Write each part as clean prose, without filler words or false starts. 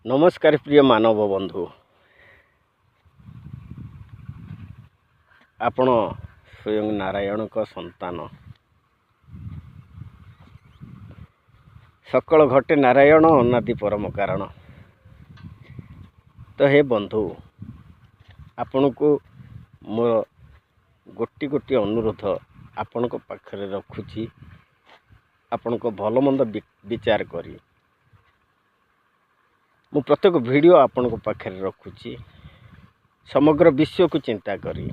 ନମସ୍କାର ପ୍ରିୟ ମାନବ ବନ୍ଧୁ, ଆପଣ ସ୍ୱୟଂ ନାରାୟଣଙ୍କ ସନ୍ତାନ। ସକଳ ଘଟେ ନାରାୟଣ, ଅନାଦି ପରମ କାରଣ। ତ ହେ ବନ୍ଧୁ, ଆପଣଙ୍କୁ ମୋର ଗୋଟି ଗୋଟିଏ ଅନୁରୋଧ ଆପଣଙ୍କ ପାଖରେ ରଖୁଛି। ଆପଣଙ୍କ ଭଲ ମନ୍ଦ ବିଚାର କରି ମୁଁ ପ୍ରତ୍ୟେକ ଭିଡ଼ିଓ ଆପଣଙ୍କ ପାଖରେ ରଖୁଛି। ସମଗ୍ର ବିଶ୍ୱକୁ ଚିନ୍ତା କରି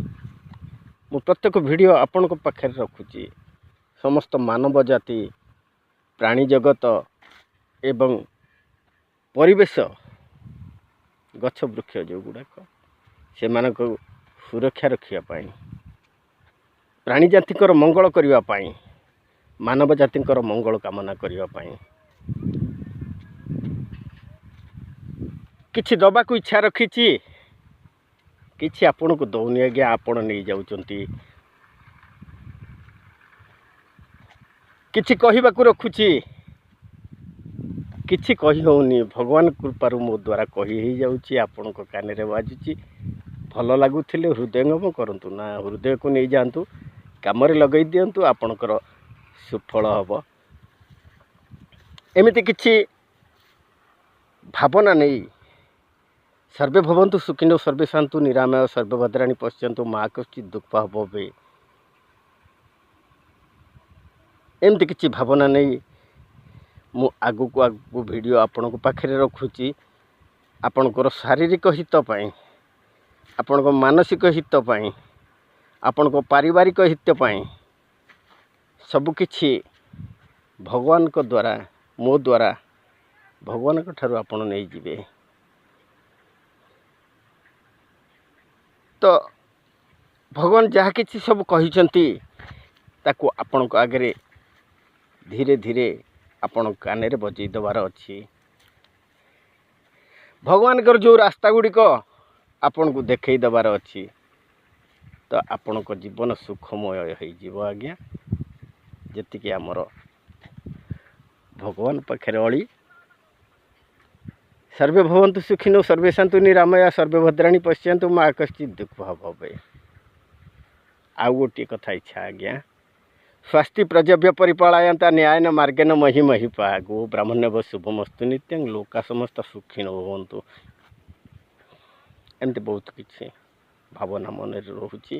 ମୁଁ ପ୍ରତ୍ୟେକ ଭିଡ଼ିଓ ଆପଣଙ୍କ ପାଖରେ ରଖୁଛି। ସମସ୍ତ ମାନବ ଜାତି, ପ୍ରାଣୀ ଜଗତ ଏବଂ ପରିବେଶ, ଗଛ ବୃକ୍ଷ ଯେଉଁଗୁଡ଼ାକ, ସେମାନଙ୍କୁ ସୁରକ୍ଷା ରଖିବା ପାଇଁ, ପ୍ରାଣୀ ଜାତିଙ୍କର ମଙ୍ଗଳ କରିବା ପାଇଁ, ମାନବ ଜାତିଙ୍କର ମଙ୍ଗଳ କାମନା କରିବା ପାଇଁ କିଛି ଦେବାକୁ ଇଚ୍ଛା ରଖିଛି। କିଛି ଆପଣଙ୍କୁ ଦେଉନି ଆଜ୍ଞା, ଆପଣ ନେଇଯାଉଛନ୍ତି। କିଛି କହିବାକୁ ରଖୁଛି, କିଛି କହି ହେଉନି। ଭଗବାନ କୃପାରୁ ମୋ ଦ୍ୱାରା କହି ହେଇଯାଉଛି, ଆପଣଙ୍କ କାନରେ ବାଜୁଛି। ଭଲ ଲାଗୁଥିଲେ ହୃଦୟଙ୍ଗମ କରନ୍ତୁ ନା, ହୃଦୟକୁ ନେଇଯାଆନ୍ତୁ, କାମରେ ଲଗାଇ ଦିଅନ୍ତୁ, ଆପଣଙ୍କର ସୁଫଳ ହେବ। ଏମିତି କିଛି ଭାବନା ନେଇ ସର୍ବେ ଭବନ୍ତୁ ସୁଖିନୋ, ସର୍ବେ ଶାନ୍ତୁ ନିରାମୟ, ସର୍ବେ ଭଦ୍ରାଣୀ ପଶ୍ୟନ୍ତୁ, ମା କଶ୍ଚିତ୍ ଦୁଃଖ ଭବେ। ଏମିତି କିଛି ଭାବନା ନେଇ ମୁଁ ଆଗକୁ ଆଗକୁ ଭିଡ଼ିଓ ଆପଣଙ୍କ ପାଖରେ ରଖୁଛି। ଆପଣଙ୍କର ଶାରୀରିକ ହିତ ପାଇଁ, ଆପଣଙ୍କ ମାନସିକ ହିତ ପାଇଁ, ଆପଣଙ୍କ ପାରିବାରିକ ହିତ ପାଇଁ ସବୁକିଛି ଭଗବାନଙ୍କ ଦ୍ୱାରା, ମୋ ଦ୍ୱାରା ଭଗବାନଙ୍କ ଠାରୁ ଆପଣ ନେଇଯିବେ। ତ ଭଗବାନ ଯାହା କିଛି ସବୁ କହିଛନ୍ତି, ତାକୁ ଆପଣଙ୍କ ଆଗରେ ଧୀରେ ଧୀରେ ଆପଣଙ୍କ କାନରେ ବଜେଇ ଦେବାର ଅଛି। ଭଗବାନଙ୍କର ଯେଉଁ ରାସ୍ତା ଗୁଡ଼ିକ ଆପଣଙ୍କୁ ଦେଖେଇ ଦେବାର ଅଛି, ତ ଆପଣଙ୍କ ଜୀବନ ସୁଖମୟ ହେଇଯିବ ଆଜ୍ଞା। ଯେତିକି ଆମର ଭଗବାନ ପାଖରେ ଅଳି। ସର୍ବେ ଭବନ୍ତୁ ସୁଖିନୋ, ସର୍ବେ ସନ୍ତୁ ନିରାମୟା, ସର୍ବେ ଭଦ୍ରାଣୀ ପଶ୍ୟନ୍ତୁ, ମା କଶ୍ଚିତ୍ ଦୁଃଖ ଭବେ। ଆଉ ଗୋଟିଏ କଥା ଇଚ୍ଛା ଆଜ୍ଞା। ସ୍ୱସ୍ତି ପ୍ରଜାଭ୍ୟ ପରିପାଳୟନ୍ତା ନ୍ୟାୟନ ମାର୍ଗେନ ମହି ମହିପା, ଗୋ ବ୍ରାହ୍ମଣ୍ୟବ ଶୁଭମସ୍ତୁ ନିତ୍ୟଂ, ଲୋକା ସମସ୍ତ ସୁଖିନୋ ଭବନ୍ତୁ। ଏମିତି ବହୁତ କିଛି ଭାବନା ମନରେ ରହୁଛି।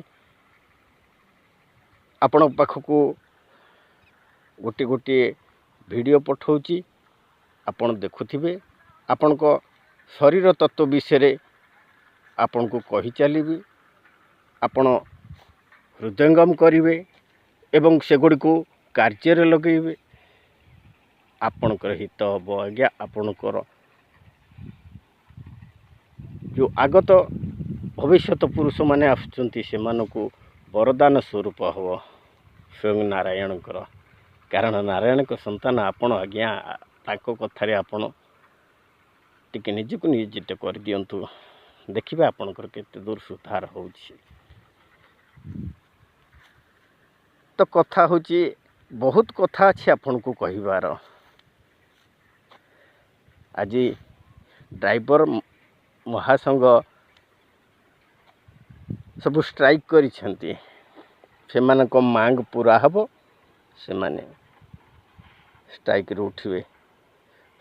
ଆପଣଙ୍କ ପାଖକୁ ଗୋଟିଏ ଗୋଟିଏ ଭିଡ଼ିଓ ପଠାଉଛି, ଆପଣ ଦେଖୁଥିବେ। ଆପଣଙ୍କ ଶରୀର ତତ୍ତ୍ୱ ବିଷୟରେ ଆପଣଙ୍କୁ କହି ଚାଲିବି, ଆପଣ ହୃଦୟଙ୍ଗମ କରିବେ ଏବଂ ସେଗୁଡ଼ିକୁ କାର୍ଯ୍ୟରେ ଲଗାଇବେ। ଆପଣଙ୍କର ହିତ ହେବ ଆଜ୍ଞା। ଆପଣଙ୍କର ଯେଉଁ ଆଗତ ଭବିଷ୍ୟତ ପୁରୁଷମାନେ ଆସୁଛନ୍ତି, ସେମାନଙ୍କୁ ବରଦାନ ସ୍ୱରୂପ ହେବ ସ୍ୱୟଂ ନାରାୟଣଙ୍କର। କାରଣ ନାରାୟଣଙ୍କ ସନ୍ତାନ ଆପଣ ଆଜ୍ଞା। ତାଙ୍କ କଥାରେ ଆପଣ ଟିକେ ନିଜକୁ ନିୟୋଜିତ କରିଦିଅନ୍ତୁ, ଦେଖିବେ ଆପଣଙ୍କର କେତେ ଦୂର ସୁଧାର ହେଉଛି। ତ କଥା ହେଉଛି, ବହୁତ କଥା ଅଛି ଆପଣଙ୍କୁ କହିବାର। ଆଜି ଡ୍ରାଇଭର ମହାସଂଘ ସବୁ ଷ୍ଟ୍ରାଇକ୍ କରିଛନ୍ତି। ସେମାନଙ୍କ ମାଙ୍ଗ ପୁରା ହେବ, ସେମାନେ ଷ୍ଟ୍ରାଇକ୍ରୁ ଉଠିବେ।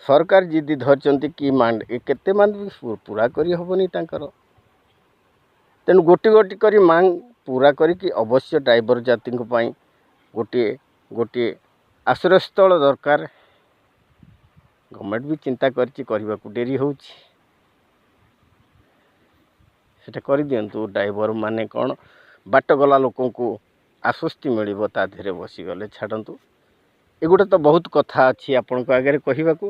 ସରକାର ଜିଦି ଧରିଛନ୍ତି କି ମାଣ୍ଡ କେତେ ମାଣ୍ଡ ପୁରା କରିହେବନି ତାଙ୍କର। ତେଣୁ ଗୋଟି ଗୋଟି କରି ମାଙ୍ଗ ପୁରା କରିକି ଅବଶ୍ୟ ଡ୍ରାଇଭର ଜାତିଙ୍କ ପାଇଁ ଗୋଟିଏ ଗୋଟିଏ ଆଶ୍ରୟସ୍ଥଳ ଦରକାର। ଗଭର୍ଣ୍ଣମେଣ୍ଟ ବି ଚିନ୍ତା କରିଛି, କରିବାକୁ ଡେରି ହେଉଛି। ସେଟା କରିଦିଅନ୍ତୁ। ଡ୍ରାଇଭର ମାନେ କ'ଣ, ବାଟ ଗଲା ଲୋକଙ୍କୁ ଆଶ୍ୱସ୍ତି ମିଳିବ ତା ଦେହରେ ବସିଗଲେ। ଛାଡ଼ନ୍ତୁ, ଏଗୁଡ଼ା ତ ବହୁତ କଥା ଅଛି ଆପଣଙ୍କ ଆଗରେ କହିବାକୁ,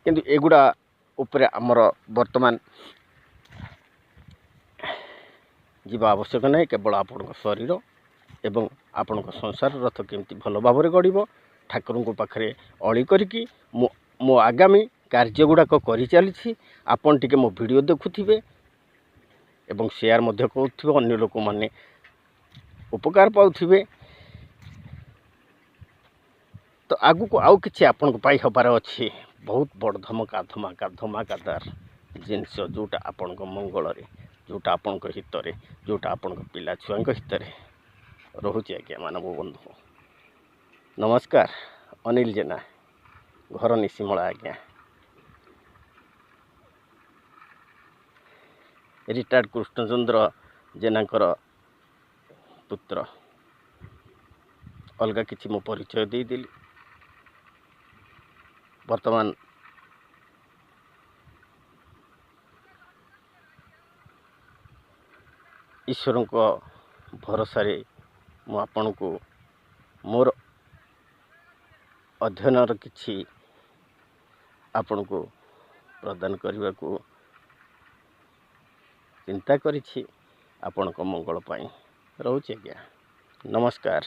କିନ୍ତୁ ଏଗୁଡ଼ା ଉପରେ ଆମର ବର୍ତ୍ତମାନ ଯିବା ଆବଶ୍ୟକ ନାହିଁ। କେବଳ ଆପଣଙ୍କ ଶରୀର ଏବଂ ଆପଣଙ୍କ ସଂସାର ରଥ କେମିତି ଭଲ ଭାବରେ ଗଢ଼ିବ, ଠାକୁରଙ୍କ ପାଖରେ ଅଳି କରିକି ମୁଁ ମୋ ଆଗାମୀ କାର୍ଯ୍ୟ ଗୁଡ଼ାକ କରିଚାଲିଛି। ଆପଣ ଟିକେ ମୋ ଭିଡ଼ିଓ ଦେଖୁଥିବେ ଏବଂ ସେୟାର ମଧ୍ୟ କରୁଥିବେ, ଅନ୍ୟ ଲୋକମାନେ ଉପକାର ପାଉଥିବେ। ତ ଆଗକୁ ଆଉ କିଛି ଆପଣଙ୍କ ପାଇଁ ହେବାର ଅଛି। ବହୁତ ବଡ଼ ଧମକା ଧମାକା ଧମାକାଦାର ଜିନିଷ, ଯେଉଁଟା ଆପଣଙ୍କ ମଙ୍ଗଳରେ, ଯେଉଁଟା ଆପଣଙ୍କ ହିତରେ, ଯେଉଁଟା ଆପଣଙ୍କ ପିଲା ଛୁଆଙ୍କ ହିତରେ ରହୁଛି ଆଜ୍ଞା। ମାନବ ବନ୍ଧୁ ନମସ୍କାର। ଅନିଲ ଜେନା, ଘର ନିଶିମଳା ଆଜ୍ଞା, ରିଟାୟାର୍ଡ଼ କୃଷ୍ଣଚନ୍ଦ୍ର ଜେନାଙ୍କର ପୁତ୍ର। ଅଲଗା କିଛି ମୁଁ ପରିଚୟ ଦେଇଦେଲି। ବର୍ତ୍ତମାନ ଈଶ୍ୱରଙ୍କ ଭରସାରେ ମୁଁ ଆପଣଙ୍କୁ ମୋର ଅଧ୍ୟୟନର କିଛି ଆପଣଙ୍କୁ ପ୍ରଦାନ କରିବାକୁ ଚିନ୍ତା କରିଛି ଆପଣଙ୍କ ମଙ୍ଗଳ ପାଇଁ। ରହୁଛି ଆଜ୍ଞା, ନମସ୍କାର।